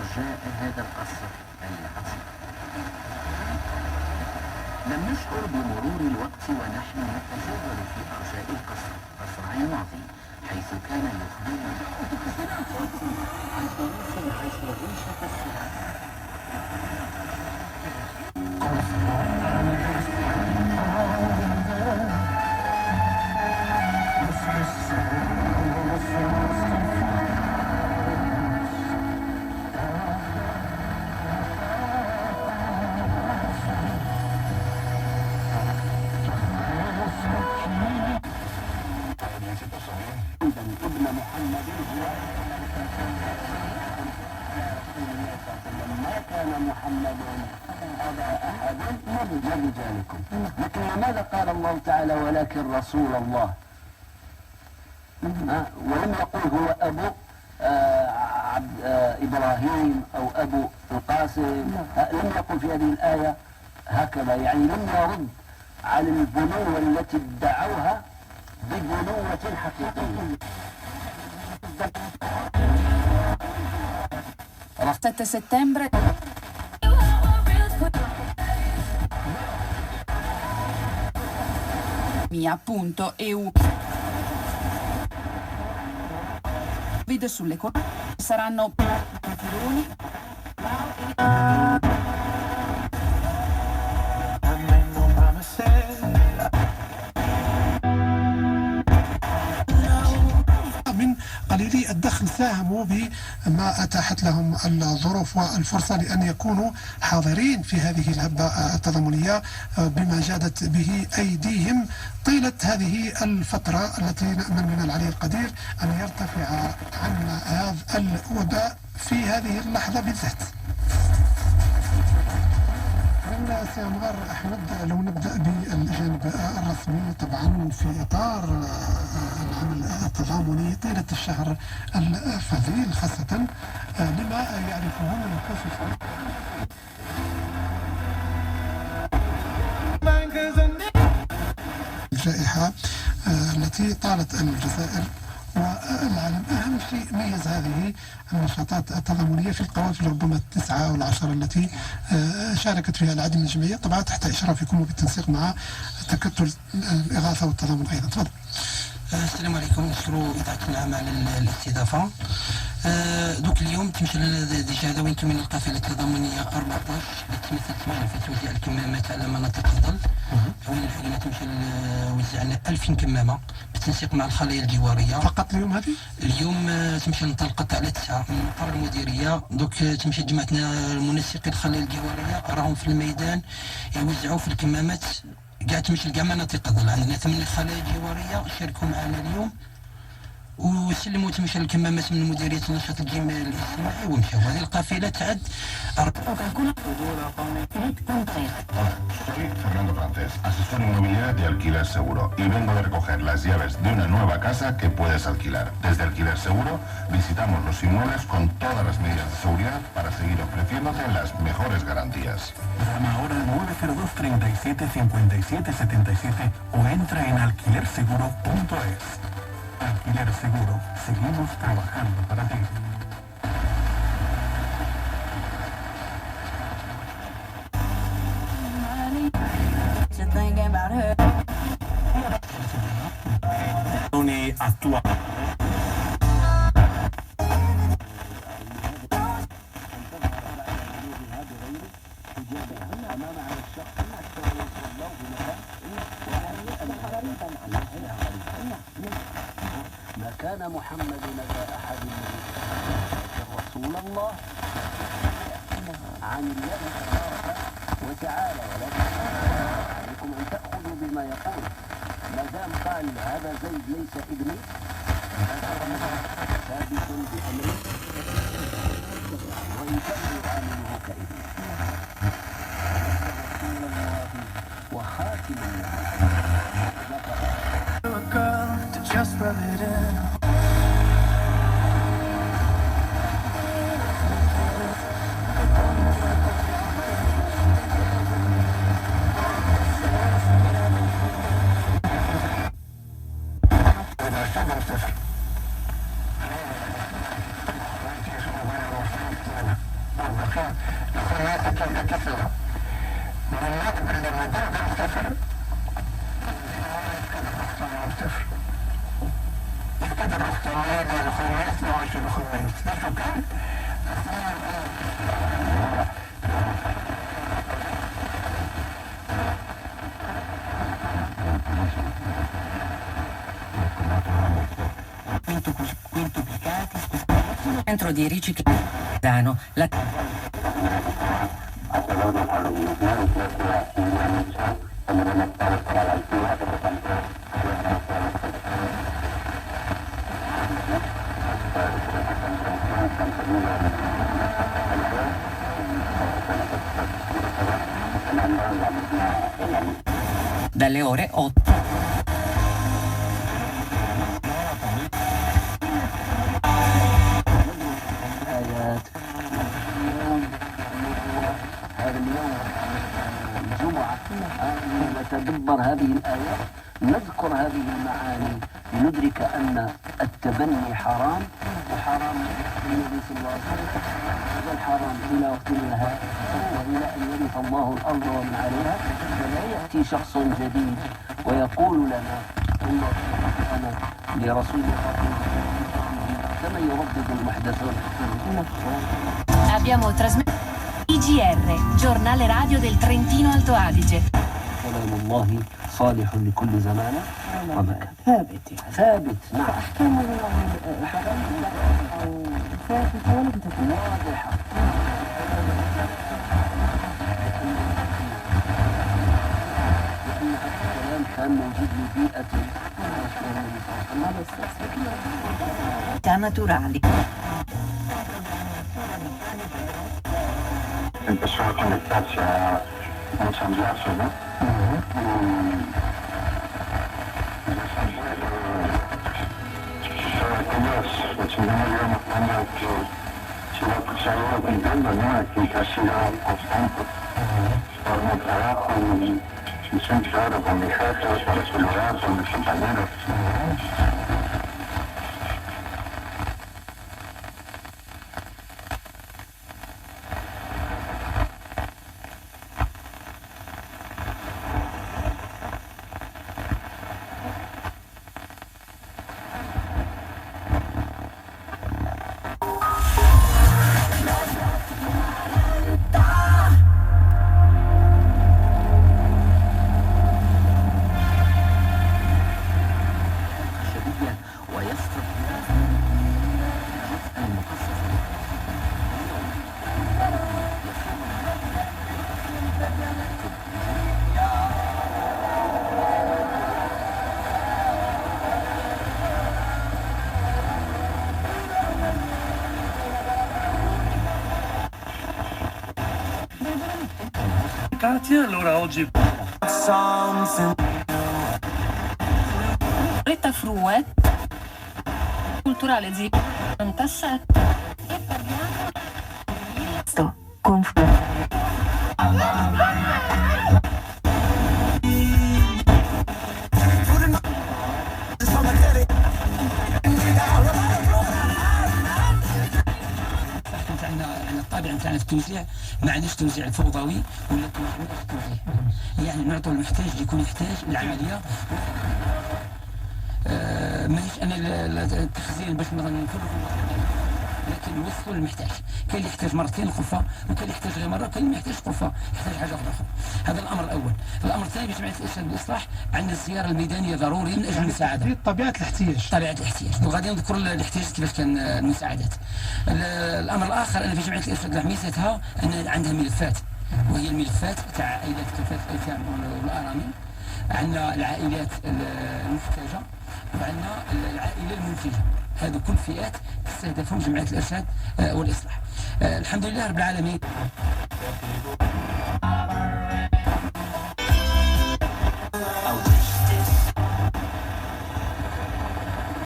أرجاء هذا القصر العتيق. لم نشعر بمرور الوقت ونحن نتجول في أرجاء القصر، قصر عين ماضي، حيث كان يخبرنا عن أناس عاشوا عيشة السلام. ابن محمد هو ما كان محمد أبا أحد من رجالكم، لكن ماذا قال الله تعالى؟ ولكن رسول الله، ولم يقل هو أبو عبد إبراهيم أو أبو القاسم، لم يقل في هذه الآية هكذا، يعني لم يرد على البنوة التي ادعوها ببنوة حقيقية. 7 settembre mia.eu Video sulle saranno filoni. من قليلي الدخل ساهموا بما أتاحت لهم الظروف والفرصة لأن يكونوا حاضرين في هذه الهبة التضامنية بما جادت به أيديهم طيلة هذه الفترة التي نأمل من العلي القدير أن يرتفع عنا هذا الوباء في هذه اللحظة بالذات. من سي أنوار أحمد، لو نبدأ بالجانب الرسمي طبعا في إطار العمل التضامني طيلة الشهر الفضيل، خاصة لما يعرفه من خصوص الجائحة التي طالت الجزائر والعالم. أهم شيء ميز هذه النشاطات التضامنية في القوافل ربما 9 أو 10 التي شاركت فيها العديد من الجمعيات، طبعا تحت إشرافكم وبالتنسيق مع تكتل الإغاثة والتضامن أيضا. تفضل. السلام عليكم، نشكر إذاعة النعم على الاستضافة. donc اليوم تمشي لنا déjà هذا وين من القافلة التضامنية 14 اللي تمثلت في توزيع الكمامات على مناطق الظل. وين الحين تمشي وزعنا 2000 كمامة بالتنسيق مع الخلايا الجوارية. فقط اليوم هذه؟ اليوم تمشي انطلقت على 9 من مقر المديرية. donc تمشي جمعتنا المنسقين الخلايا الجوارية راهم في الميدان يوزعوا في الكمامات كاع تمشي لكاع مناطق الظل. عندنا 8 خلايا جوارية شاركوا معنا اليوم وسلموا تمشي الكمامات من مديرية النشاط الاجتماعي ومشاو. هذه القافلة تعد Soy Fernando Francés, asesor inmobiliario de Alquiler Seguro, y vengo de recoger las llaves de una nueva casa que puedes alquilar. Desde Alquiler Seguro visitamos los inmuebles con todas las medidas de seguridad para seguir ofreciéndote las mejores garantías. Llama ahora al 902 37 57 77 o entra en alquilerseguro.es. Alquiler Seguro, seguimos trabajando para ti. Actual. ما كان محمد أبا أحد من رسول الله عن الله تبارك وتعالى، ولكن عليكم أن تأخذوا بما يقول. ما دام قال هذا زيد ليس ابني ثابت بأمره وإن كان يعامله كابنه. رسول الله وخاتم النبيين. Just rub it in. Centro di riciclaggio la dalle ore 8. الآيات اليوم هو هذا اليوم الجمعة نتدبر هذه الآيات، نذكر هذه المعاني لندرك أن التبني حرام، وحرام النبي صلى الله عليه وسلم هذا الحرام إلى وقتنا هذا وإلى أن يرث الله الأرض ومن عليها. فلا يأتي شخص جديد ويقول لنا إن أنا لرسول الله كما يردد المحدثون. Abbiamo trasmesso IGR, giornale radio del Trentino Alto Adige. كلام الله صالح لكل زمان ومكان. ثابت يعني. ثابت، نعم. أحكامه أو ثابتة ولم تكن واضحة. لأن هذا الكلام كان موجود لبيئة النبي صلى الله عليه وسلم. Naturali. Empezó a conectarse, a ensamblarse, ¿no? Y aquellos, el Señor me iba mostrando que se ha ido cumpliendo, ¿no? Que ha sido constante por mi trabajo y siempre, claro, con mi jefe, para saludar, con mis compañeros. Katia, allora oggi Retta Frue, culturale Z97 e parliamo Sto con عندنا الطابع نتاعنا في التوزيع، ما عندناش التوزيع الفوضوي ولا التوزيع التوزيع، يعني نعطوا المحتاج اللي يكون يحتاج العملية. ماهيش انا التخزين باش مثلا نفرغوا، لكن نوصلوا للمحتاج. كاين اللي يحتاج مرتين القفه، وكاين اللي يحتاج غير مرة، وكاين اللي ما يحتاجش قفة، يحتاج حاجة اخرى. هذا الامر الاول. الامر الثاني بجمعية الارشاد والاصلاح عندنا الزيارة الميدانية ضروري من اجل المساعدة. طبيعة الاحتياج. طبيعة الاحتياج، وغادي نذكر الاحتياج كيفاش كان المساعدات. الامر الاخر ان في جمعية الارشاد ميزتها ان عندها ملفات، وهي الملفات تاع عائلات كفاف الايتام والارامل، عندنا العائلات المحتاجه، وعندنا العائلة المنتجة. هذو كل فئات تستهدفهم جمعية الارشاد والاصلاح. الحمد لله رب العالمين.